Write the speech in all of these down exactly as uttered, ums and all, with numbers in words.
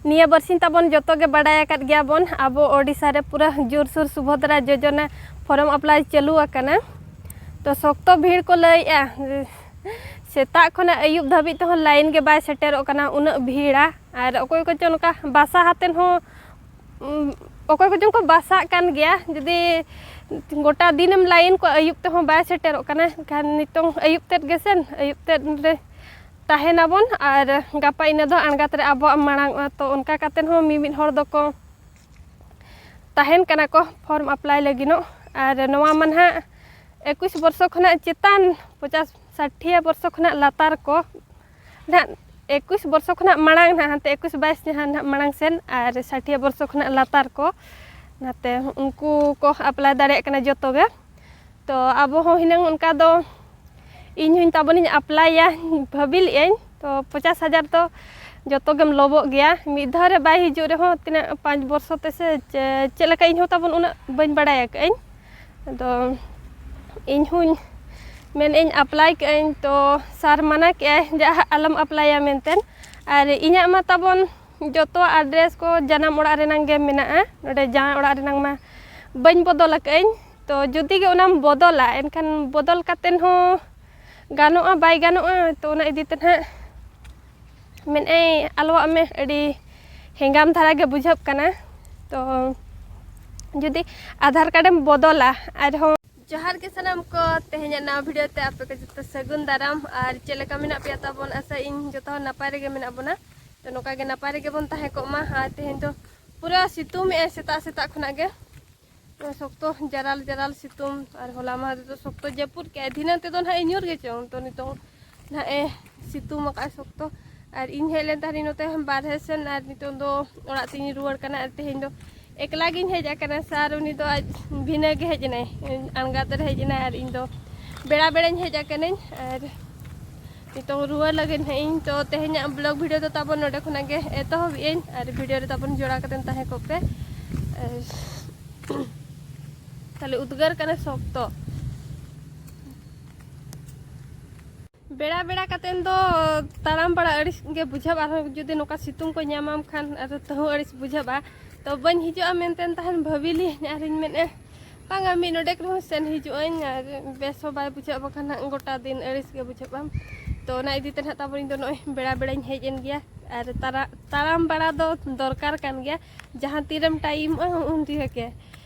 ᱱᱤᱭᱟᱹ ᱵᱟᱨᱥᱤᱧ ᱛᱟᱵᱚᱱ ᱡᱚᱛᱚ ᱜᱮ ᱵᱟᱰᱟᱭ ᱟᱠᱟᱫ ᱜᱮᱭᱟᱵᱚᱱ, ᱟᱵᱚ ᱳᱰᱤᱥᱟ ᱨᱮ ᱯᱩᱨᱟᱹ ᱡᱳᱨᱥᱳᱨ ᱥᱩᱵᱷᱚᱫᱨᱟ ᱡᱳᱡᱚᱱᱟ ᱯᱷᱚᱨᱚᱢ ᱟᱯᱞᱟᱭ ᱪᱟᱹᱞᱩ ᱟᱠᱟᱱᱟ᱾ ᱛᱚ ᱥᱚᱠᱛᱚ ᱵᱷᱤᱲ ᱠᱚ ᱞᱟᱹᱭᱮᱜᱼᱟ, ᱥᱮᱛᱟᱜ ᱠᱷᱚᱱᱟᱜ ᱟᱹᱭᱩᱵ ᱫᱷᱟᱹᱵᱤᱡ ᱛᱮᱦᱚᱸ ᱞᱟᱭᱤᱱ ᱜᱮ ᱵᱟᱭ ᱥᱮᱴᱮᱨᱚᱜ ᱠᱟᱱᱟ, ᱩᱱᱟᱹᱜ ᱵᱷᱤᱲᱟ᱾ ᱟᱨ ᱚᱠᱚᱭ ᱠᱚᱪᱚ ᱱᱚᱝᱠᱟ ᱵᱟᱥᱟ ᱦᱟᱛᱮᱱ ᱦᱚᱸ, ᱩᱢ, ᱚᱠᱚᱭ ᱠᱚᱪᱚᱝ ᱠᱚ ᱵᱟᱥᱟᱜ ᱠᱟᱱ ᱜᱮᱭᱟ᱾ ᱡᱩᱫᱤ ᱜᱚᱴᱟ ᱫᱤᱱᱮᱢ ᱞᱟᱭᱤᱱ ᱠᱚ, ᱟᱹᱭᱩᱵ ᱛᱮᱦᱚᱸ ᱵᱟᱭ ᱥᱮᱴᱮᱨᱚᱜ ᱠᱟᱱᱟ, ᱮᱱᱠᱷᱟᱱ ᱱᱤᱛᱚᱝ ᱟᱹᱭᱩᱵ ᱛᱮᱫ ᱜᱮᱥᱮᱱ, ᱟᱹᱭᱩᱵ ᱛᱮᱫ ᱨᱮ ᱛᱟᱦᱮᱱᱟᱵᱚᱱ ᱟᱨ ᱜᱟᱯᱟ ᱤᱱᱟᱹ ᱫᱚ ᱟᱬᱜᱟᱛ ᱨᱮ ᱟᱵᱚᱣᱟᱜ ᱢᱟᱲᱟᱝ ᱚᱜᱼᱟ᱾ ᱛᱚ ᱚᱱᱠᱟ ᱠᱟᱛᱮᱫ ᱦᱚᱸ ᱢᱤᱢᱤᱫ ᱦᱚᱲ ᱫᱚᱠᱚ ᱛᱟᱦᱮᱱ ᱠᱟᱱᱟ ᱠᱚ ᱯᱷᱚᱨᱢ ᱟᱯᱞᱟᱭ ᱞᱟᱹᱜᱤᱫᱚᱜ᱾ ᱟᱨ ᱱᱚᱣᱟ ᱢᱟ ᱱᱟᱦᱟᱜ ᱮᱠᱩᱥ ᱵᱚᱨᱥᱚ ᱠᱷᱚᱱᱟᱜ ᱪᱮᱛᱟᱱ, ᱯᱚᱪᱟᱥ ᱥᱟᱴᱷᱤᱭᱟ ᱵᱚᱨᱥᱚ ᱠᱷᱚᱱᱟᱜ ᱞᱟᱛᱟᱨ ᱠᱚ ᱱᱟᱦᱟᱜ, ᱮᱠᱩᱥ ᱵᱚᱨᱥᱚ ᱠᱷᱚᱱᱟᱜ ᱢᱟᱲᱟᱝ ᱱᱟᱦᱟᱜ, ᱦᱟᱱᱛᱮ ᱮᱠᱩᱥ ᱵᱟᱭᱤᱥ ᱡᱟᱦᱟᱸ ᱱᱟᱦᱟᱜ ᱢᱟᱲᱟᱝ ᱥᱮᱱ, ᱟᱨ ᱥᱟᱴᱷᱤᱭᱟ ᱵᱚᱨᱥᱚ ᱠᱷᱚᱱᱟᱜ ᱞᱟᱛᱟᱨ ᱠᱚ, ᱱᱟᱛᱮ ᱩᱱᱠᱩ ᱠᱚ ᱟᱯᱞᱟᱭ ᱫᱟᱲᱮᱭᱟᱜ ᱠᱟᱱᱟ ᱡᱚᱛᱚ ᱜᱮ᱾ ᱛᱚ ᱟᱵᱚ ᱦᱚᱸ ᱦᱩᱱᱟᱹᱝ ᱚᱱᱠᱟ ᱫᱚ ᱤᱧ ᱦᱚᱸᱧ ᱛᱟᱵᱚᱱᱤᱧ ᱟᱯᱞᱟᱭᱟ, ᱵᱷᱟᱹᱵᱤ ᱞᱮᱫᱟᱹᱧ᱾ ᱛᱚ ᱯᱚᱪᱟᱥ ᱦᱟᱡᱟᱨ ᱫᱚ ᱡᱚᱛᱚ ᱜᱮᱢ ᱞᱚᱵᱚᱜ ᱜᱮᱭᱟ, ᱢᱤᱫ ᱫᱷᱟᱣ ᱨᱮ ᱵᱟᱭ ᱦᱤᱡᱩᱜ ᱨᱮᱦᱚᱸ ᱛᱤᱱᱟᱹᱜ ᱯᱟᱸᱪ ᱵᱚᱨᱥᱚ ᱛᱮᱥᱮ ᱪᱮ-, ᱪᱮᱫ ᱞᱮᱠᱟ, ᱤᱧ ᱦᱚᱸ ᱛᱟᱵᱚᱱ ᱩᱱᱟᱹᱜ ᱵᱟᱹᱧ ᱵᱟᱲᱟᱭ ᱟᱠᱟᱫᱟᱹᱧ᱾ ᱟᱫᱚ ᱤᱧ ᱦᱚᱸᱧ ᱢᱮᱱᱮᱫᱟᱹᱧ ᱟᱯᱞᱟᱭ ᱠᱟᱜᱼᱟᱹᱧ, ᱛᱚ ᱥᱟᱨ ᱢᱟᱱᱟ ᱠᱮᱫᱟᱭ ᱡᱮ ᱟᱞᱚᱢ ᱟᱯᱞᱟᱭᱟ ᱢᱮᱱᱛᱮ᱾ ᱟᱨ ᱤᱧᱟᱹᱜ ᱢᱟ ᱛᱟᱵᱚᱱ ᱡᱚᱛᱚᱣᱟᱜ ᱟᱰᱨᱮᱥ ᱠᱚ ᱡᱟᱱᱟᱢ ᱚᱲᱟᱜ ᱨᱮᱱᱟᱜ ᱜᱮ ᱢᱮᱱᱟᱜᱼᱟ, ᱱᱚᱰᱮ ᱡᱟᱶᱟᱭ ᱚᱲᱟᱜ ᱨᱮᱱᱟᱜ ᱢᱟ ᱵᱟᱹᱧ ᱵᱚᱫᱚᱞ ᱟᱠᱟᱫᱟᱹᱧ᱾ ᱛᱚ ᱡᱩᱫᱤ ᱜᱮ ᱚᱱᱟᱢ ᱵᱚᱫᱚᱞᱟ, ᱮᱱᱠᱷᱟᱱ ᱵᱚᱫᱚᱞ ᱠᱟᱛᱮᱫ ᱦᱚᱸ ᱜᱟᱱᱚᱜᱼᱟ ᱵᱟᱭ ᱜᱟᱱᱚᱜᱼᱟ, ᱛᱚ ᱚᱱᱟ ᱤᱫᱤ ᱛᱮ ᱱᱟᱦᱟᱜ ᱢᱮᱱᱮᱫᱟᱹᱧ ᱟᱞᱚᱣᱟᱜ ᱢᱮ, ᱟᱹᱰᱤ ᱦᱮᱸᱜᱟᱢ ᱫᱷᱟᱨᱟ ᱜᱮ ᱵᱩᱡᱷᱟᱹᱜ ᱠᱟᱱᱟ᱾ ᱛᱚ ᱡᱩᱫᱤ ᱟᱫᱷᱟᱨ ᱠᱟᱨᱰᱮᱢ ᱵᱚᱫᱚᱞᱟ ᱟᱨᱦᱚᱸ᱾ ᱡᱚᱦᱟᱨ ᱜᱮ ᱥᱟᱱᱟᱢ ᱠᱚ, ᱛᱮᱦᱮᱧᱟᱜ ᱱᱟᱣᱟ ᱵᱷᱤᱰᱤᱭᱳ ᱛᱮ ᱟᱯᱮ ᱠᱚ ᱡᱚᱛᱚ ᱥᱟᱹᱜᱩᱱ ᱫᱟᱨᱟᱢ᱾ ᱟᱨ ᱪᱮᱫ ᱞᱮᱠᱟ ᱢᱮᱱᱟᱜ ᱯᱮᱭᱟ ᱛᱟᱵᱚᱱ? ᱟᱥᱟ ᱤᱧ ᱡᱚᱛᱚ ᱦᱚᱲ ᱱᱟᱯᱟᱭ ᱨᱮᱜᱮ ᱢᱮᱱᱟᱜ ᱵᱚᱱᱟ᱾ ᱛᱚ ᱱᱚᱝᱠᱟ ᱜᱮ ᱱᱟᱯᱟᱭ ᱨᱮᱜᱮ ᱵᱚᱱ ᱛᱟᱦᱮᱸ ᱠᱚᱜ ᱢᱟ᱾ ᱟᱨ ᱛᱮᱦᱮᱧ ᱫᱚ ᱯᱩᱨᱟᱹ ᱥᱤᱛᱩᱝ ᱮᱜᱼᱟᱭ ᱥᱮᱛᱟᱜ ᱥᱮᱛᱟᱜ ᱠᱷᱚᱱᱟᱜ ᱜᱮ᱾ ᱥᱚᱠᱛᱚ ᱡᱟᱨᱟᱞ ᱡᱟᱨᱟᱞ ᱥᱤᱛᱩᱝ, ᱟᱨ ᱦᱚᱞᱟ ᱢᱟᱦᱫᱮᱨ ᱫᱚ ᱥᱚᱠᱛᱚ ᱡᱟᱹᱯᱩᱫ ᱠᱮᱜᱼᱟᱭ᱾ ᱫᱷᱤᱱᱟᱹᱝ ᱛᱮᱫᱚ ᱱᱟᱦᱟᱜ ᱮ ᱧᱩᱨ ᱜᱮᱪᱚᱝ, ᱛᱚ ᱱᱤᱛᱚᱝ ᱱᱟᱦᱟᱜ ᱮ ᱥᱤᱛᱩᱝ ᱟᱠᱟᱫᱼᱟᱭ ᱥᱚᱠᱛᱚ᱾ ᱟᱨ ᱤᱧ ᱦᱮᱡ ᱞᱮᱱ ᱛᱟᱦᱮᱱᱤᱧ ᱱᱚᱛᱮ ᱵᱟᱨᱦᱮ ᱥᱮᱱ, ᱟᱨ ᱱᱤᱛᱚᱝ ᱫᱚ ᱚᱲᱟᱜ ᱛᱮᱧ ᱨᱩᱣᱟᱹᱲ ᱠᱟᱱᱟ᱾ ᱟᱨ ᱛᱮᱦᱮᱧ ᱫᱚ ᱮᱠᱞᱟ ᱜᱤᱧ ᱦᱮᱡ ᱟᱠᱟᱱᱟ, ᱥᱟᱨ ᱩᱱᱤ ᱫᱚ ᱟᱡ ᱵᱷᱤᱱᱟᱹ ᱜᱮ ᱦᱮᱡ ᱮᱱᱟᱭ, ᱟᱬᱜᱟᱛ ᱨᱮ ᱦᱮᱡ ᱮᱱᱟᱭ, ᱟᱨ ᱤᱧ ᱫᱚ ᱵᱮᱲᱟ ᱵᱮᱲᱟᱧ ᱦᱮᱡ ᱟᱠᱟᱱᱟᱹᱧ᱾ ᱟᱨ ᱱᱤᱛᱚᱝ ᱨᱩᱣᱟᱹᱲ ᱞᱟᱹᱜᱤᱫ ᱱᱟᱦᱟᱜ ᱤᱧ᱾ ᱛᱚ ᱛᱮᱦᱮᱧᱟᱜ ᱵᱞᱚᱜ ᱵᱷᱤᱰᱤᱭᱳ ᱫᱚ ᱛᱟᱵᱚᱱ ᱱᱚᱰᱮ ᱠᱷᱚᱱᱟᱜ ᱜᱮ ᱮᱛᱚᱦᱚᱵ ᱮᱫᱟᱹᱧ, ᱟᱨ ᱵᱷᱤᱰᱤᱭᱳ ᱨᱮ ᱛᱟᱵᱚᱱ ᱡᱚᱲᱟᱣ ᱠᱟᱛᱮᱫ ᱛᱟᱦᱮᱸ ᱠᱚᱜ ᱯᱮ᱾ ᱟᱨ ᱠᱷᱟᱹᱞᱤ ᱩᱫᱽᱜᱟᱹᱨ ᱠᱟᱱᱟ ᱥᱚᱠᱛᱚ᱾ ᱵᱮᱲᱟ ᱵᱮᱲᱟ ᱠᱟᱛᱮᱱ ᱫᱚ ᱛᱟᱲᱟᱢ ᱵᱟᱲᱟ ᱟᱹᱲᱤᱥ ᱜᱮ ᱵᱩᱡᱷᱟᱹᱜᱼᱟ, ᱟᱨᱦᱚᱸ ᱡᱩᱫᱤ ᱱᱚᱝᱠᱟ ᱥᱤᱛᱩᱝ ᱠᱚ ᱧᱟᱢᱟᱢ ᱠᱷᱟᱱ ᱟᱨ ᱛᱟᱹᱦᱩ ᱟᱹᱲᱤᱥ ᱵᱩᱡᱷᱟᱹᱜᱼᱟ᱾ ᱛᱚ ᱵᱟᱹᱧ ᱦᱤᱡᱩᱜᱼᱟ ᱢᱮᱱᱛᱮ ᱛᱟᱦᱮᱱ ᱵᱷᱟᱹᱵᱤ ᱞᱤᱭᱟᱹᱧ, ᱟᱨᱤᱧ ᱢᱮᱱᱮᱫᱼᱟ ᱵᱟᱝᱟ ᱢᱤᱫ ᱱᱚᱰᱮᱠ ᱨᱮᱦᱚᱸ ᱥᱮᱱ ᱦᱤᱡᱩᱜ ᱟᱹᱧ, ᱟᱨ ᱵᱮᱥ ᱦᱚᱸ ᱵᱟᱭ ᱵᱩᱡᱷᱟᱹᱜᱼᱟ, ᱵᱟᱠᱷᱟᱱ ᱦᱟᱸᱜ ᱜᱚᱴᱟ ᱫᱤᱱ ᱟᱹᱲᱤᱥ ᱜᱮ ᱵᱩᱡᱷᱟᱹᱜᱼᱟ᱾ ᱛᱚ ᱚᱱᱟ ᱤᱫᱤ ᱛᱮ ᱱᱟᱦᱟᱜ ᱛᱟᱵᱚᱱ ᱤᱧ ᱫᱚ ᱱᱚᱜᱼᱚᱭ ᱵᱮᱲᱟ ᱵᱮᱲᱟᱧ ᱦᱮᱡ ᱮᱱ ᱜᱮᱭᱟ, ᱟᱨ ᱛᱟᱨᱟ- ᱛᱟᱲᱟᱢ ᱵᱟᱲᱟ ᱫᱚ ᱫᱚᱨᱠᱟᱨ ᱠᱟᱱ ᱜᱮᱭᱟ, ᱡᱟᱦᱟᱸ ᱛᱤᱨᱮᱢ ᱴᱟᱭᱤᱢᱚᱜᱼᱟ ᱩᱱ ᱨᱮᱜᱮ᱾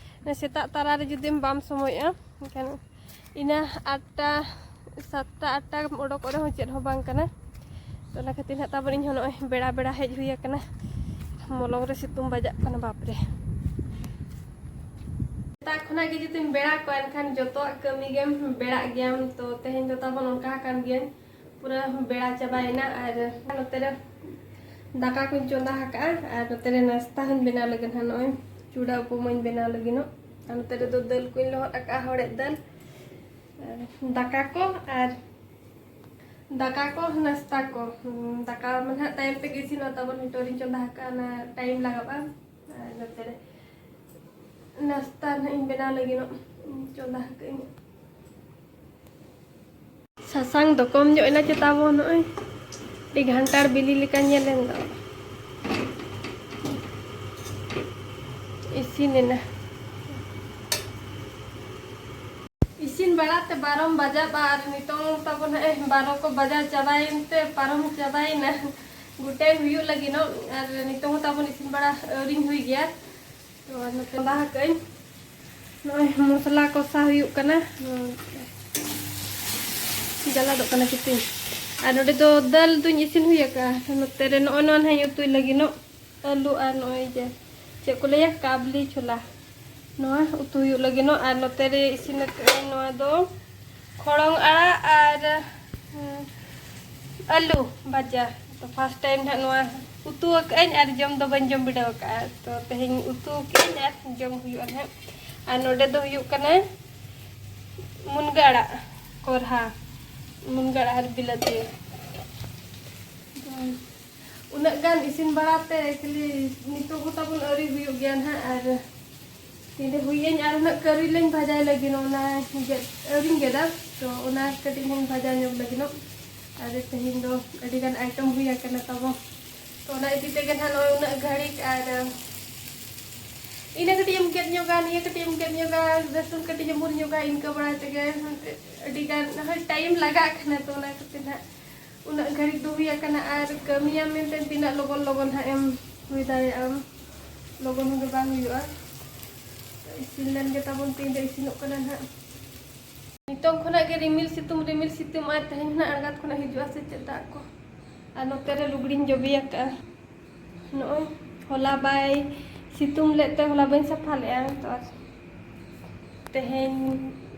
ᱥᱮᱛᱟᱜ ᱛᱟᱨᱟ ᱨᱮ ᱡᱩᱫᱤᱢ ᱵᱟᱢ ᱥᱚᱢᱚᱭᱚᱜᱼᱟ ᱮᱱᱠᱷᱟᱱ ᱤᱱᱟᱹ ᱟᱴᱴᱟ, ᱥᱟᱛᱴᱟ ᱟᱴᱴᱟ ᱚᱰᱚᱠᱚᱜ ᱨᱮᱦᱚᱸ ᱪᱮᱫ ᱦᱚᱸ ᱵᱟᱝ ᱠᱟᱱᱟ᱾ ᱛᱚ ᱚᱱᱟ ᱠᱷᱟᱹᱛᱤᱨ ᱦᱟᱸᱜ ᱛᱟᱵᱚᱱ ᱤᱧ ᱦᱚᱸ ᱱᱚᱜᱼᱚᱭ ᱵᱮᱲᱟ ᱵᱮᱲᱟ ᱦᱮᱡ ᱦᱩᱭ ᱟᱠᱟᱱᱟ᱾ ᱢᱚᱞᱚᱝ ᱨᱮ ᱥᱤᱛᱩᱝ ᱵᱟᱡᱟᱜ ᱠᱟᱱᱟ, ᱵᱟᱯᱨᱮ᱾ ᱥᱮᱛᱟᱜ ᱠᱷᱚᱱᱟᱜ ᱜᱮ ᱡᱩᱫᱤᱢ ᱵᱮᱲᱟ ᱠᱚᱜᱼᱟ ᱮᱱᱠᱷᱟᱱ ᱡᱚᱛᱚᱣᱟᱜ ᱠᱟᱹᱢᱤ ᱜᱮᱢ ᱵᱮᱲᱟᱜ ᱜᱮᱭᱟᱢ᱾ ᱛᱚ ᱛᱮᱦᱮᱧ ᱫᱚ ᱛᱟᱵᱚᱱ ᱚᱱᱠᱟ ᱟᱠᱟᱱ ᱜᱮᱭᱟ, ᱯᱩᱨᱟᱹ ᱵᱮᱲᱟ ᱪᱟᱵᱟᱭᱮᱱᱟ᱾ ᱟᱨ ᱱᱚᱛᱮ ᱨᱮ ᱫᱟᱠᱟ ᱠᱚᱧ ᱪᱚᱸᱫᱟ ᱟᱠᱟᱫᱼᱟ, ᱟᱨ ᱱᱚᱛᱮ ᱨᱮ ᱱᱟᱥᱛᱟ ᱦᱚᱧ ᱵᱮᱱᱟᱣ ᱞᱟᱹᱜᱤᱫ ᱦᱟᱸᱜ, ᱱᱚᱜᱼᱚᱭ ᱪᱩᱲᱟ ᱩᱯᱚᱢᱟᱧ ᱵᱮᱱᱟᱣ ᱞᱟᱹᱜᱤᱫᱚᱜ᱾ ᱟᱨ ᱱᱚᱛᱮ ᱨᱮᱫᱚ ᱫᱟᱹᱞ ᱠᱚᱧ ᱞᱚᱦᱚᱫ ᱟᱠᱟᱫᱼᱟ, ᱦᱚᱲᱮᱫ ᱫᱟᱹᱞ, ᱟᱨ ᱫᱟᱠᱟ ᱠᱚ, ᱟᱨ ᱫᱟᱠᱟ ᱠᱚ, ᱱᱟᱥᱛᱟ ᱠᱚ᱾ ᱦᱩᱸ, ᱫᱟᱠᱟ ᱢᱟ ᱱᱟᱦᱟᱜ ᱛᱟᱭᱚᱢ ᱛᱮᱜᱮ ᱤᱥᱤᱱᱚᱜᱼᱟ ᱛᱟᱵᱚᱱ, ᱱᱤᱛᱚᱜ ᱨᱤᱧ ᱪᱚᱸᱫᱟ ᱟᱠᱟᱫᱼᱟ, ᱚᱱᱟ ᱴᱟᱭᱤᱢ ᱞᱟᱜᱟᱜᱼᱟ᱾ ᱟᱨ ᱱᱚᱛᱮ ᱨᱮ ᱱᱟᱥᱛᱟ ᱱᱟᱦᱟᱜ ᱤᱧ ᱵᱮᱱᱟᱣ ᱞᱟᱹᱜᱤᱫᱚᱜ, ᱪᱚᱸᱫᱟ ᱟᱠᱟᱫ ᱟᱹᱧ᱾ ᱥᱟᱥᱟᱝ ᱫᱚ ᱠᱚᱢ ᱧᱚᱜ ᱮᱱᱟ ᱪᱮᱛᱟ ᱵᱚ, ᱱᱚᱜᱼᱚᱭ ᱟᱹᱰᱤ ᱜᱷᱟᱱᱴᱟᱲ ᱵᱤᱞᱤ ᱞᱮᱠᱟ ᱧᱮᱞ ᱮᱱ ᱫᱚ᱾ ᱤᱥᱤᱱ ᱮᱱᱟ᱾ ᱤᱥᱤᱱ ᱵᱟᱲᱟ ᱛᱮ ᱵᱟᱨᱚᱢ ᱵᱟᱡᱟᱜᱼᱟ, ᱟᱨ ᱱᱤᱛᱚᱝ ᱛᱟᱵᱚᱱ ᱦᱮᱸ ᱵᱟᱨᱚ ᱠᱚ ᱵᱟᱡᱟᱣ ᱪᱟᱵᱟᱭᱮᱱ ᱛᱮ ᱯᱟᱨᱚᱢ ᱪᱟᱵᱟᱭᱮᱱᱟ᱾ ᱜᱚᱴᱟᱭ ᱦᱩᱭᱩᱜ ᱞᱟᱹᱜᱤᱫᱚᱜ, ᱟᱨ ᱱᱤᱛᱚᱝ ᱦᱚᱸ ᱛᱟᱵᱚᱱ ᱤᱥᱤᱱ ᱵᱟᱲᱟ ᱟᱹᱣᱨᱤᱧ ᱦᱩᱭ ᱜᱮᱭᱟ᱾ ᱛᱚ ᱟᱨ ᱱᱚᱛᱮ ᱪᱚᱸᱫᱟ ᱟᱠᱟᱫ ᱟᱹᱧ ᱱᱚᱜᱼᱚᱭ ᱢᱚᱥᱞᱟ ᱠᱚᱥᱟ ᱦᱩᱭᱩᱜ ᱠᱟᱱᱟ᱾ ᱡᱟᱞᱟᱫᱚᱜ ᱠᱟᱱᱟ ᱪᱤᱛᱤᱧ᱾ ᱟᱨ ᱱᱚᱰᱮ ᱫᱚ ᱫᱟᱹᱞ ᱫᱩᱧ ᱤᱥᱤᱱ ᱦᱩᱭ ᱟᱠᱟᱫᱼᱟ᱾ ᱱᱚᱛᱮ ᱨᱮ ᱱᱚᱜᱼᱚᱭ ᱱᱚᱣᱟ ᱱᱟᱦᱟᱜ ᱤᱧ ᱩᱛᱩᱭ ᱞᱟᱹᱜᱤᱫᱚᱜ, ᱟᱹᱞᱩ ᱟᱨ ᱱᱚᱜᱼᱚᱭ ᱡᱮ ᱪᱮᱫ ᱠᱚ ᱞᱟᱹᱭᱟ, ᱠᱟᱵᱞᱤ ᱪᱷᱳᱞᱟ, ᱱᱚᱣᱟ ᱩᱛᱩ ᱦᱩᱭᱩᱜ ᱞᱟᱹᱜᱤᱫᱚᱜ᱾ ᱟᱨ ᱱᱚᱛᱮ ᱨᱮ ᱤᱥᱤᱱ ᱟᱠᱟᱫ ᱟᱹᱧ ᱱᱚᱣᱟ ᱫᱚ ᱠᱷᱚᱲᱚᱝ ᱟᱲᱟᱜ ᱟᱨ, ᱦᱩᱸ, ᱟᱹᱞᱩ ᱵᱷᱟᱡᱟ᱾ ᱛᱚ first time ᱱᱟᱦᱟᱜ ᱱᱚᱣᱟ ᱩᱛᱩ ᱟᱠᱟᱫ ᱟᱹᱧ ᱟᱨ ᱡᱚᱢ ᱫᱚ ᱵᱟᱹᱧ ᱡᱚᱢ ᱵᱤᱰᱟᱹᱣ ᱟᱠᱟᱫᱼᱟ᱾ ᱛᱚ ᱛᱮᱦᱮᱧ ᱩᱛᱩ ᱠᱮᱫ ᱟᱹᱧ ᱟᱨ ᱡᱚᱢ ᱦᱩᱭᱩᱜᱼᱟ ᱱᱟᱦᱟᱜ᱾ ᱟᱨ ᱱᱚᱰᱮ ᱫᱚ ᱦᱩᱭᱩᱜ ᱠᱟᱱᱟ ᱢᱩᱱᱜᱟᱹ ᱟᱲᱟᱜ ᱠᱚᱨᱦᱟ, ᱢᱩᱱᱜᱟᱹ ᱟᱲᱟᱜ ᱟᱨ ᱵᱤᱞᱟᱹᱛᱤ᱾ ᱩᱱᱟᱹᱜ ᱜᱟᱱ ᱤᱥᱤᱱ ᱵᱟᱲᱟ ᱛᱮ ᱠᱷᱟᱹᱞᱤ ᱱᱤᱛᱚᱜ ᱦᱚᱸ ᱛᱟᱵᱚᱱ ᱟᱹᱣᱨᱤ ᱦᱩᱭᱩᱜ ᱜᱮᱭᱟ ᱱᱟᱦᱟᱜ᱾ ᱟᱨ ᱛᱤᱱᱨᱮ ᱦᱩᱭᱟᱹᱧ ᱟᱨ ᱩᱱᱟᱹᱜ ᱠᱟᱹᱨᱤ ᱞᱮᱧ ᱵᱷᱟᱡᱟᱭ ᱞᱟᱹᱜᱤᱫ, ᱚᱱᱟ ᱜᱮᱫ ᱟᱹᱣᱨᱤᱧ ᱜᱮᱫᱟ, ᱛᱚ ᱚᱱᱟ ᱠᱟᱹᱴᱤᱡ ᱞᱤᱧ ᱵᱷᱟᱡᱟ ᱧᱚᱜ ᱞᱟᱹᱜᱤᱫᱚᱜ᱾ ᱟᱨ ᱛᱮᱦᱮᱧ ᱫᱚ ᱟᱹᱰᱤ ᱜᱟᱱ item ᱦᱩᱭ ᱟᱠᱟᱱᱟ ᱛᱟᱵᱚ᱾ ᱛᱚ ᱚᱱᱟ ᱤᱫᱤ ᱛᱮᱜᱮ ᱱᱟᱦᱟᱜ ᱱᱚᱜᱼᱚᱭ ᱩᱱᱟᱹᱜ ᱜᱷᱟᱹᱲᱤᱡ, ᱟᱨ ᱤᱱᱟᱹ ᱠᱟᱹᱴᱤᱡ ᱮᱢ ᱜᱮᱫ ᱧᱚᱜᱟ, ᱱᱤᱭᱟᱹ ᱠᱟᱹᱴᱤᱡ ᱮᱢ ᱜᱮᱫ ᱧᱚᱜᱟ, ᱨᱟᱹᱥᱩᱱ ᱠᱟᱹᱴᱤᱡ ᱮᱢ ᱵᱷᱩᱨ ᱧᱚᱜᱟ, ᱤᱱᱠᱟᱹ ᱵᱟᱲᱟ ᱛᱮᱜᱮ ᱟᱹᱰᱤ ᱜᱟᱱ ᱦᱳᱭ time ᱞᱟᱜᱟᱜ ᱠᱟᱱᱟ᱾ ᱛᱚ ᱚᱱᱟ ᱠᱷᱟᱹᱛᱤᱨ ᱱᱟᱦᱟᱜ ᱩᱱᱟᱹᱜ ᱜᱷᱟᱹᱲᱤᱡ ᱫᱚ ᱦᱩᱭ ᱟᱠᱟᱱᱟ, ᱟᱨ ᱠᱟᱹᱢᱤᱭᱟᱢ ᱢᱮᱱᱛᱮ ᱛᱤᱱᱟᱹᱜ ᱞᱚᱜᱚᱱ ᱞᱚᱜᱚᱱ ᱦᱟᱸᱜ ᱮᱢ ᱦᱩᱭ ᱫᱟᱲᱮᱭᱟᱜᱼᱟ, ᱞᱚᱜᱚᱱ ᱫᱚ ᱵᱟᱝ ᱦᱩᱭᱩᱜᱼᱟ᱾ ᱤᱥᱤᱱ ᱞᱮᱱ ᱜᱮ ᱛᱟᱵᱚᱱ, ᱛᱤᱱ ᱨᱮ ᱤᱥᱤᱱᱚᱜ ᱠᱟᱱᱟ ᱱᱟᱦᱟᱜ᱾ ᱱᱤᱛᱚᱝ ᱠᱷᱚᱱᱟᱜ ᱜᱮ ᱨᱤᱢᱤᱞ ᱥᱤᱛᱩᱝ, ᱨᱤᱢᱤᱞ ᱥᱤᱛᱩᱝ, ᱟᱨ ᱛᱮᱦᱮᱧ ᱱᱟᱦᱟᱜ ᱟᱬᱜᱟᱛ ᱠᱷᱚᱱᱟᱜ ᱦᱤᱡᱩᱜᱼᱟ ᱥᱮ ᱪᱮᱫ ᱫᱟᱜ ᱠᱚ᱾ ᱟᱨ ᱱᱚᱛᱮ ᱨᱮ ᱞᱩᱜᱽᱲᱤᱧ ᱡᱚᱵᱮ ᱟᱠᱟᱫᱼᱟ᱾ ᱱᱚᱜᱼᱚᱭ ᱦᱚᱞᱟ ᱵᱟᱭ ᱥᱤᱛᱩᱝ ᱞᱮᱫ ᱛᱮ ᱦᱚᱞᱟ ᱵᱟᱹᱧ ᱥᱟᱯᱷᱟ ᱞᱮᱫᱼᱟ, ᱛᱚ ᱟᱨ ᱛᱮᱦᱮᱧ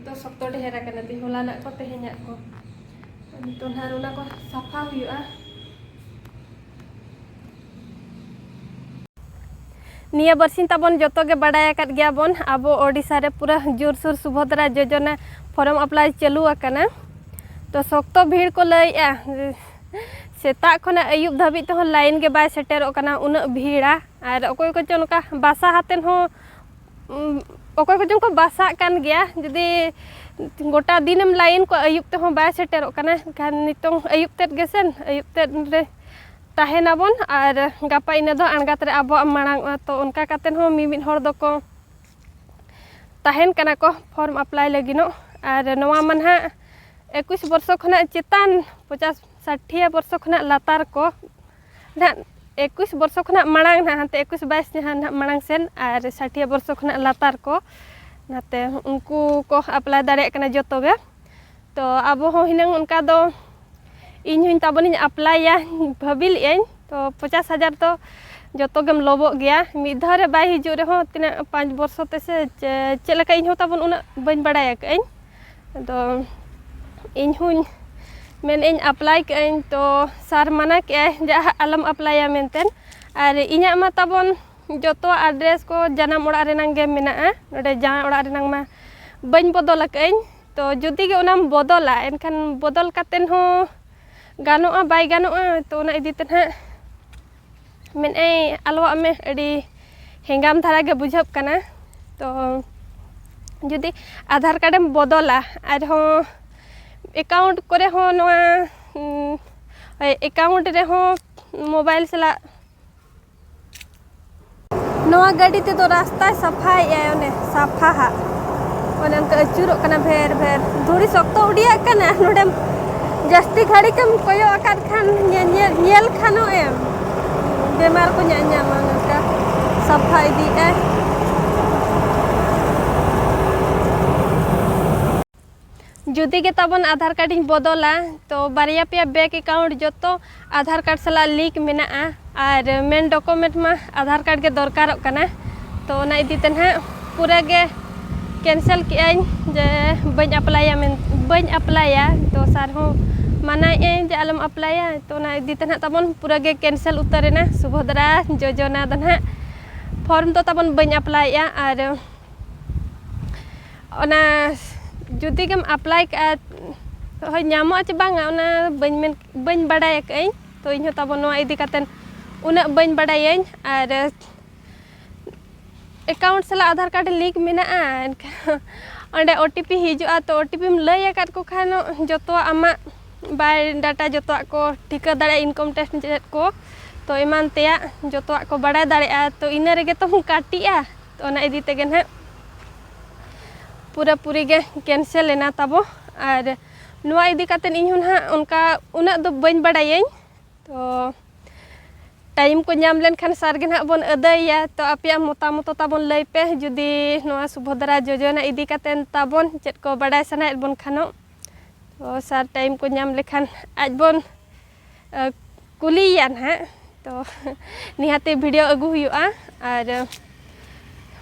ᱫᱚ ᱥᱚᱠᱛᱚ ᱰᱷᱮᱨ ᱟᱠᱟᱱᱟ ᱛᱤᱧ, ᱦᱚᱞᱟᱱᱟᱜ ᱠᱚ ᱛᱮᱦᱮᱧᱟᱜ ᱠᱚ᱾ ᱱᱤᱛᱚᱝ ᱱᱟᱦᱟᱜ ᱚᱱᱟ ᱠᱚ ᱥᱟᱯᱷᱟ ᱦᱩᱭᱩᱜᱼᱟ᱾ ᱱᱤᱭᱟᱹ ᱵᱟᱨᱥᱤᱧ ᱛᱟᱵᱚᱱ ᱡᱚᱛᱚ ᱜᱮ ᱵᱟᱰᱟᱭ ᱟᱠᱟᱫ ᱜᱮᱭᱟ ᱵᱚᱱ, ᱟᱵᱚ ᱳᱰᱤᱥᱟ ᱨᱮ ᱯᱩᱨᱟᱹ ᱡᱳᱨᱥᱳᱨ ᱥᱩᱵᱷᱚᱫᱨᱟ ᱡᱳᱡᱚᱱᱟ form apply ᱪᱟᱹᱞᱩ ᱟᱠᱟᱱᱟ᱾ ᱛᱚ ᱥᱚᱠᱛᱚ ᱵᱷᱤᱲ ᱠᱚ ᱞᱟᱹᱭᱮᱜᱼᱟ, ᱥᱮᱛᱟᱜ ᱠᱷᱚᱱᱟᱜ ᱟᱹᱭᱩᱵ ᱫᱷᱟᱹᱵᱤᱡ ᱛᱮᱦᱚᱸ line ᱜᱮ ᱵᱟᱭ ᱥᱮᱴᱮᱨᱚᱜ ᱠᱟᱱᱟ, ᱩᱱᱟᱹᱜ ᱵᱷᱤᱲᱟ᱾ ᱟᱨ ᱚᱠᱚᱭ ᱠᱚᱪᱚ ᱱᱚᱝᱠᱟ ᱵᱟᱥᱟ ᱦᱟᱛᱮᱱ ᱦᱚᱸ, ᱩᱢ, ᱚᱠᱚᱭ ᱠᱚᱪᱚᱝ ᱠᱚ ᱵᱟᱥᱟᱜ ᱠᱟᱱ ᱜᱮᱭᱟ᱾ ᱡᱩᱫᱤ ᱜᱚᱴᱟ ᱫᱤᱱᱮᱢ line ᱠᱚ, ᱟᱹᱭᱩᱵ ᱛᱮᱦᱚᱸ ᱵᱟᱭ ᱥᱮᱴᱮᱨᱚᱜ ᱠᱟᱱᱟ, ᱮᱱᱠᱷᱟᱱ ᱱᱤᱛᱚᱝ ᱟᱹᱭᱩᱵ ᱛᱮᱫ ᱜᱮᱥᱮ, ᱟᱹᱭᱩᱵ ᱛᱮᱫ ᱨᱮ ᱛᱟᱦᱮᱱᱟᱵᱚᱱ ᱟᱨ ᱜᱟᱯᱟ ᱤᱱᱟᱹ ᱫᱚ ᱟᱬᱜᱟᱛ ᱨᱮ ᱟᱵᱚᱣᱟᱜ ᱢᱟᱲᱟᱝᱚᱜᱼᱟ᱾ ᱛᱚ ᱚᱱᱠᱟ ᱠᱟᱛᱮᱫ ᱦᱚᱸ ᱢᱤᱢᱤᱫ ᱦᱚᱲ ᱫᱚᱠᱚ ᱛᱟᱦᱮᱱ ᱠᱟᱱᱟ ᱠᱚ form apply ᱞᱟᱹᱜᱤᱫᱚᱜ᱾ ᱟᱨ ᱱᱚᱣᱟ ᱢᱟ ᱱᱟᱦᱟᱜ ᱮᱠᱩᱥ ᱵᱚᱨᱥᱚ ᱠᱷᱚᱱᱟᱜ ᱪᱮᱛᱟᱱ, ᱯᱚᱪᱟᱥ ᱥᱟᱴᱷᱤᱭᱟ ᱵᱚᱨᱥᱚ ᱠᱷᱚᱱᱟᱜ ᱞᱟᱛᱟᱨ ᱠᱚ ᱱᱟᱦᱟᱜ, ᱮᱠᱩᱥ ᱵᱚᱨᱥᱚ ᱠᱷᱚᱱᱟᱜ ᱢᱟᱲᱟᱝ ᱱᱟᱦᱟᱜ, ᱦᱟᱱᱛᱮ ᱮᱠᱩᱥ ᱵᱟᱭᱤᱥ ᱡᱟᱦᱟᱸ ᱱᱟᱦᱟᱜ ᱢᱟᱲᱟᱝ ᱥᱮᱱ, ᱟᱨ ᱥᱟᱴᱷᱤᱭᱟ ᱵᱚᱨᱥᱚ ᱠᱷᱚᱱᱟᱜ ᱞᱟᱛᱟᱨ ᱠᱚ, ᱱᱟᱛᱮ ᱩᱱᱠᱩ ᱠᱚ apply ᱫᱟᱲᱮᱭᱟᱜ ᱠᱟᱱᱟ ᱡᱚᱛᱚ ᱜᱮ᱾ ᱛᱚ ᱟᱵᱚ ᱦᱚᱸ ᱦᱩᱱᱟᱹᱝ ᱚᱱᱠᱟ ᱫᱚ ᱤᱧ ᱦᱚᱸᱧ ᱛᱟᱵᱚᱱᱤᱧ applyᱟ, ᱵᱷᱟᱹᱵᱤ ᱞᱮᱫᱟᱹᱧ᱾ ᱛᱚ ᱯᱚᱪᱟᱥ ᱦᱟᱡᱟᱨ ᱫᱚ ᱡᱚᱛᱚ ᱜᱮᱢ ᱞᱚᱵᱚᱜ ᱜᱮᱭᱟ, ᱢᱤᱫ ᱫᱷᱟᱣ ᱨᱮ ᱵᱟᱭ ᱦᱤᱡᱩᱜ ᱨᱮᱦᱚᱸ ᱛᱤᱱᱟᱹᱜ ᱯᱟᱸᱪ ᱵᱚᱨᱥᱚ ᱛᱮ ᱥᱮ ᱪᱮ-, ᱪᱮᱫ ᱞᱮᱠᱟ, ᱤᱧ ᱦᱚᱸ ᱛᱟᱵᱚᱱ ᱩᱱᱟᱹᱜ ᱵᱟᱹᱧ ᱵᱟᱲᱟᱭ ᱟᱠᱟᱫᱟᱹᱧ᱾ ᱟᱫᱚ ᱤᱧ ᱦᱚᱸᱧ ᱢᱮᱱᱮᱫᱟᱹᱧ apply ᱠᱮᱫᱟᱹᱧ, ᱛᱚ ᱥᱟᱨ ᱢᱟᱱᱟ ᱠᱮᱫᱟᱭ ᱡᱮ ᱟᱞᱚᱢ applyᱟ ᱢᱮᱱᱛᱮ᱾ ᱟᱨ ᱤᱧᱟᱹᱜ ᱢᱟ ᱛᱟᱵᱚᱱ ᱡᱚᱛᱚᱣᱟᱜ address ᱠᱚ ᱡᱟᱱᱟᱢ ᱚᱲᱟᱜ ᱨᱮᱱᱟᱝ ᱜᱮ ᱢᱮᱱᱟᱜᱼᱟ, ᱱᱚᱰᱮ ᱡᱟᱶᱟᱭ ᱚᱲᱟᱜ ᱨᱮᱱᱟᱝ ᱢᱟ ᱵᱟᱹᱧ ᱵᱚᱫᱚᱞ ᱟᱠᱟᱫᱟᱹᱧ᱾ ᱛᱚ ᱡᱩᱫᱤ ᱜᱮ ᱚᱱᱟᱢ ᱵᱚᱫᱚᱞᱟ, ᱮᱱᱠᱷᱟᱱ ᱵᱚᱫᱚᱞ ᱠᱟᱛᱮᱫ ᱦᱚᱸ ᱜᱟᱱᱚᱜᱼᱟ ᱵᱟᱭ ᱜᱟᱱᱚᱜᱼᱟ, ᱛᱚ ᱚᱱᱟ ᱤᱫᱤ ᱛᱮ ᱱᱟᱦᱟᱜ ᱢᱮᱱᱮᱫᱟᱹᱧ ᱟᱞᱚᱣᱟᱜ ᱢᱮ, ᱟᱹᱰᱤ ᱦᱮᱸᱜᱟᱢ ᱫᱷᱟᱨᱟ ᱜᱮ ᱵᱩᱡᱷᱟᱹᱜ ᱠᱟᱱᱟ᱾ ᱛᱚ ᱡᱩᱫᱤ ᱟᱫᱷᱟᱨ card ᱮᱢ ᱵᱚᱫᱚᱞᱟ, ᱟᱨᱦᱚᱸ account ᱠᱚᱨᱮ ᱦᱚᱸ ᱱᱚᱣᱟ ᱩᱸ, ᱳᱭ account ᱨᱮᱦᱚᱸ mobile ᱥᱟᱞᱟᱜ᱾ ᱱᱚᱣᱟ ᱜᱟᱹᱰᱤ ᱛᱮᱫᱚ ᱨᱟᱥᱛᱟᱭ ᱥᱟᱯᱷᱟᱭᱮᱫᱼᱟᱭ, ᱚᱱᱮ ᱥᱟᱯᱷᱟ ᱦᱟᱸᱜ, ᱚᱱᱮ ᱚᱱᱠᱟ ᱟᱹᱪᱩᱨᱚᱜ ᱠᱟᱱᱟ ᱵᱷᱮᱨ ᱵᱷᱮᱨ᱾ ᱫᱷᱩᱲᱤ ᱥᱚᱠᱛᱚ ᱩᱰᱤᱭᱟᱜ ᱠᱟᱱᱟ ᱱᱚᱰᱮᱢ, ᱡᱟᱹᱥᱛᱤ ᱜᱷᱟᱹᱲᱤᱠ ᱮᱢ ᱠᱚᱭᱚᱜ ᱟᱠᱟᱫ ᱠᱷᱟᱱ ᱧᱮ-, ᱧᱮ-, ᱧᱮᱞ ᱠᱷᱟᱱᱚᱜ ᱮᱢ, ᱵᱮᱢᱟᱨ ᱠᱚ ᱧᱟᱧᱟᱢᱟ᱾ ᱱᱚᱝᱠᱟ ᱥᱟᱯᱷᱟ ᱤᱫᱤᱭᱮᱫᱼᱟᱭ᱾ ᱡᱩᱫᱤ ᱜᱮ ᱛᱟᱵᱚᱱ ᱟᱫᱷᱟᱨ ᱠᱟᱨᱰ ᱤᱧ ᱵᱚᱫᱚᱞᱟ, ᱛᱚ ᱵᱟᱨᱭᱟ ᱯᱮᱭᱟ bank account ᱡᱚᱛᱚ ᱟᱫᱷᱟᱨ ᱠᱟᱨᱰ ᱥᱟᱞᱟᱜ link ᱢᱮᱱᱟᱜᱼᱟ, ᱟᱨ main document ᱢᱟ ᱟᱫᱷᱟᱨ ᱠᱟᱨᱰ ᱜᱮ ᱫᱚᱨᱠᱟᱨᱚᱜ ᱠᱟᱱᱟ᱾ ᱛᱚ ᱚᱱᱟ ᱤᱫᱤ ᱛᱮ ᱱᱟᱦᱟᱜ ᱯᱩᱨᱟᱹ ᱜᱮ cancel ᱠᱮᱜᱼᱟᱹᱧ, ᱡᱮ ᱵᱟᱹᱧ ᱟᱯᱞᱟᱭᱟ ᱢᱮᱱ, ᱵᱟᱹᱧ ᱟᱯᱞᱟᱭᱟ᱾ ᱛᱚ ᱥᱟᱨ ᱦᱚᱸ ᱢᱟᱱᱟᱭᱮᱫᱼᱟᱹᱧ ᱡᱮ ᱟᱞᱚᱢ ᱟᱯᱞᱟᱭᱟ᱾ ᱛᱚ ᱚᱱᱟ ᱤᱫᱤ ᱛᱮ ᱱᱟᱦᱟᱜ ᱛᱟᱵᱚᱱ ᱯᱩᱨᱟᱹ ᱜᱮ cancel ᱩᱛᱟᱹᱨ ᱮᱱᱟ ᱥᱩᱵᱷᱚᱫᱨᱟ ᱡᱳᱡᱚᱱᱟ ᱫᱚ ᱱᱟᱦᱟᱜ᱾ form ᱫᱚ ᱛᱟᱵᱚᱱ ᱵᱟᱹᱧ ᱟᱯᱞᱟᱭᱮᱫᱼᱟ, ᱟᱨ ᱚᱱᱟ ᱡᱩᱫᱤ ᱜᱮᱢ ᱟᱯᱞᱟᱭ ᱠᱟᱜᱼᱟ, ᱦᱳᱭ, ᱧᱟᱢᱚᱜᱼᱟ ᱪᱮ ᱵᱟᱝᱟ, ᱚᱱᱟ ᱵᱟᱹᱧ ᱢᱮᱱ, ᱵᱟᱹᱧ ᱵᱟᱰᱟᱭ ᱟᱠᱟᱫᱟᱹᱧ᱾ ᱛᱚ ᱤᱧᱦᱚᱸ ᱛᱟᱵᱚᱱ ᱱᱚᱣᱟ ᱤᱫᱤ ᱠᱟᱛᱮᱫ ᱩᱱᱟᱹᱜ ᱵᱟᱹᱧ ᱵᱟᱰᱟᱭᱟᱹᱧ᱾ ᱟᱨ account ᱥᱟᱞᱟᱜ ᱟᱫᱷᱟᱨ ᱠᱟᱨᱰ link ᱢᱮᱱᱟᱜᱼᱟ, ᱮᱱᱠᱷᱟᱱ ᱚᱸᱰᱮ OTP ᱦᱤᱡᱩᱜᱼᱟ᱾ ᱛᱚ OTP ᱮᱢ ᱞᱟᱹᱭ ᱟᱠᱟᱫ ᱠᱚ ᱠᱷᱟᱱ ᱡᱚᱛᱚᱣᱟᱜ ᱟᱢᱟᱜ bio data ᱡᱚᱛᱚᱣᱟᱜ ᱠᱚ ᱴᱷᱤᱠᱟᱹ ᱫᱟᱲᱮᱭᱟᱜᱼᱟ, income tax ᱪᱮᱫ ᱠᱚ, ᱛᱚ ᱮᱢᱟᱱ ᱛᱮᱭᱟᱜ ᱡᱚᱛᱚᱣᱟᱜ ᱠᱚ ᱵᱟᱲᱟᱭ ᱫᱟᱲᱮᱭᱟᱜᱼᱟ᱾ ᱛᱚ ᱤᱱᱟᱹ ᱨᱮᱜᱮ ᱛᱚᱢ ᱠᱟᱹᱴᱤᱜᱼᱟ᱾ ᱛᱚ ᱚᱱᱟ ᱤᱫᱤ ᱛᱮᱜᱮ ᱱᱟᱦᱟᱜ ᱯᱩᱨᱟᱹᱯᱩᱨᱤ ᱜᱮ cancel ᱮᱱᱟ ᱛᱟᱵᱚ᱾ ᱟᱨ ᱱᱚᱣᱟ ᱤᱫᱤ ᱠᱟᱛᱮᱫ ᱤᱧ ᱦᱚᱸ ᱱᱟᱦᱟᱜ ᱚᱱᱠᱟ ᱩᱱᱟᱹᱜ ᱫᱚ ᱵᱟᱹᱧ ᱵᱟᱲᱟᱭᱟᱹᱧ᱾ ᱛᱚ time ᱠᱚ ᱧᱟᱢ ᱞᱮᱱᱠᱷᱟᱱ ᱥᱟᱨ ᱜᱮ ᱱᱟᱦᱟᱜ ᱵᱚᱱ ᱟᱹᱫᱟᱹᱭᱟ᱾ ᱛᱚ ᱟᱯᱮᱭᱟᱜ ᱢᱚᱛᱟᱢᱚᱛ ᱛᱟᱵᱚᱱ ᱞᱟᱹᱭ ᱯᱮ, ᱡᱩᱫᱤ ᱱᱚᱣᱟ ᱥᱩᱵᱷᱚᱫᱨᱟ ᱡᱳᱡᱚᱱᱟ ᱤᱫᱤ ᱠᱟᱛᱮᱫ ᱛᱟᱵᱚᱱ ᱪᱮᱫ ᱠᱚ ᱵᱟᱰᱟᱭ ᱥᱟᱱᱟᱭᱮᱫ ᱵᱚᱱ ᱠᱷᱟᱱᱚᱜ᱾ ᱛᱚ ᱥᱟᱨ time ᱠᱚ ᱧᱟᱢ ᱞᱮᱠᱷᱟᱱ ᱟᱡ ᱵᱚᱱ, ᱮ, ᱠᱩᱞᱤᱭᱮᱭᱟ ᱱᱟᱦᱟᱜ᱾ ᱛᱚ ᱱᱤᱦᱟᱹᱛᱤ video ᱟᱹᱜᱩ ᱦᱩᱭᱩᱜᱼᱟ᱾ ᱟᱨ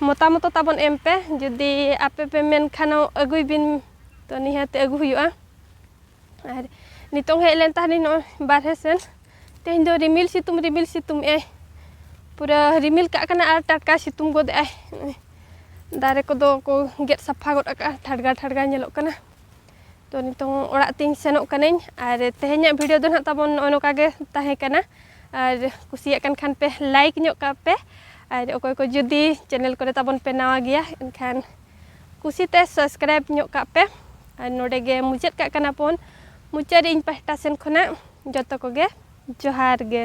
ᱢᱚᱛᱟᱢᱚᱛ ᱛᱟᱵᱚᱱ ᱮᱢ ᱯᱮ, ᱡᱩᱫᱤ ᱟᱯᱮ ᱯᱮ ᱢᱮᱱ ᱠᱷᱟᱱ ᱟᱹᱜᱩᱭ ᱵᱤᱱ, ᱛᱚ ᱱᱤᱦᱟᱹᱛᱤ ᱟᱹᱜᱩ ᱦᱩᱭᱩᱜᱼᱟ᱾ ᱟᱨ ᱱᱤᱛᱚᱝ ᱦᱮᱡ ᱞᱮᱱ ᱛᱟᱦᱮᱱᱤᱧ ᱱᱚᱜᱼᱚᱭ ᱵᱟᱨᱦᱮ ᱥᱮᱱ᱾ ᱛᱮᱦᱮᱧ ᱫᱚ ᱨᱤᱢᱤᱞ ᱥᱤᱛᱩᱝ, ᱨᱤᱢᱤᱞ ᱥᱤᱛᱩᱝ ᱮᱜᱼᱟᱭ, ᱯᱩᱨᱟᱹ ᱨᱤᱢᱤᱞ ᱠᱟᱜ ᱠᱟᱱᱟ ᱟᱨ ᱴᱟᱴᱠᱟ ᱥᱤᱛᱩᱝ ᱜᱚᱫ ᱮᱜᱼᱟᱭ᱾ ᱫᱟᱨᱮ ᱠᱚᱫᱚ ᱠᱚ ᱜᱮᱫ ᱥᱟᱯᱷᱟ ᱜᱚᱫ ᱟᱠᱟᱜᱼᱟ, ᱴᱷᱟᱰᱜᱟ ᱴᱷᱟᱰᱜᱟ ᱧᱮᱞᱚᱜ ᱠᱟᱱᱟ᱾ ᱛᱚ ᱱᱤᱛᱚᱝ ᱚᱲᱟᱜ ᱛᱤᱧ ᱥᱮᱱᱚᱜ ᱠᱟᱹᱱᱟᱹᱧ᱾ ᱟᱨ ᱛᱮᱦᱮᱧᱟᱜ video ᱫᱚ ᱱᱟᱦᱟᱜ ᱛᱟᱵᱚᱱ ᱱᱚᱜᱼᱚ ᱱᱚᱝᱠᱟ ᱜᱮ ᱛᱟᱦᱮᱸ ᱠᱟᱱᱟ᱾ ᱟᱨ ᱠᱩᱥᱤᱭᱟᱜ ᱠᱟᱱ ᱠᱷᱟᱱ ᱯᱮ like ᱧᱚᱜ ᱠᱟᱜ ᱯᱮ, ᱟᱨ ᱚᱠᱚᱭ ᱠᱚ ᱡᱩᱫᱤ channel ᱠᱚᱨᱮ ᱛᱟᱵᱚᱱ ᱯᱮ ᱱᱟᱣᱟ ᱜᱮᱭᱟ, ᱮᱱᱠᱷᱟᱱ ᱠᱩᱥᱤᱛᱮ subscribe ᱧᱚᱜ ᱠᱟᱜ ᱯᱮ᱾ ᱟᱨ ᱱᱚᱰᱮ ᱜᱮ ᱢᱩᱪᱟᱹᱫ ᱠᱟᱜ ᱠᱟᱱᱟ ᱵᱚᱱ᱾ ᱢᱩᱪᱟᱹᱫ ᱨᱮ ᱤᱧ ᱯᱟᱦᱴᱟ ᱥᱮᱱ ᱠᱷᱚᱱᱟᱜ ᱡᱚᱛᱚ ᱠᱚᱜᱮ ᱡᱚᱦᱟᱨ ᱜᱮ᱾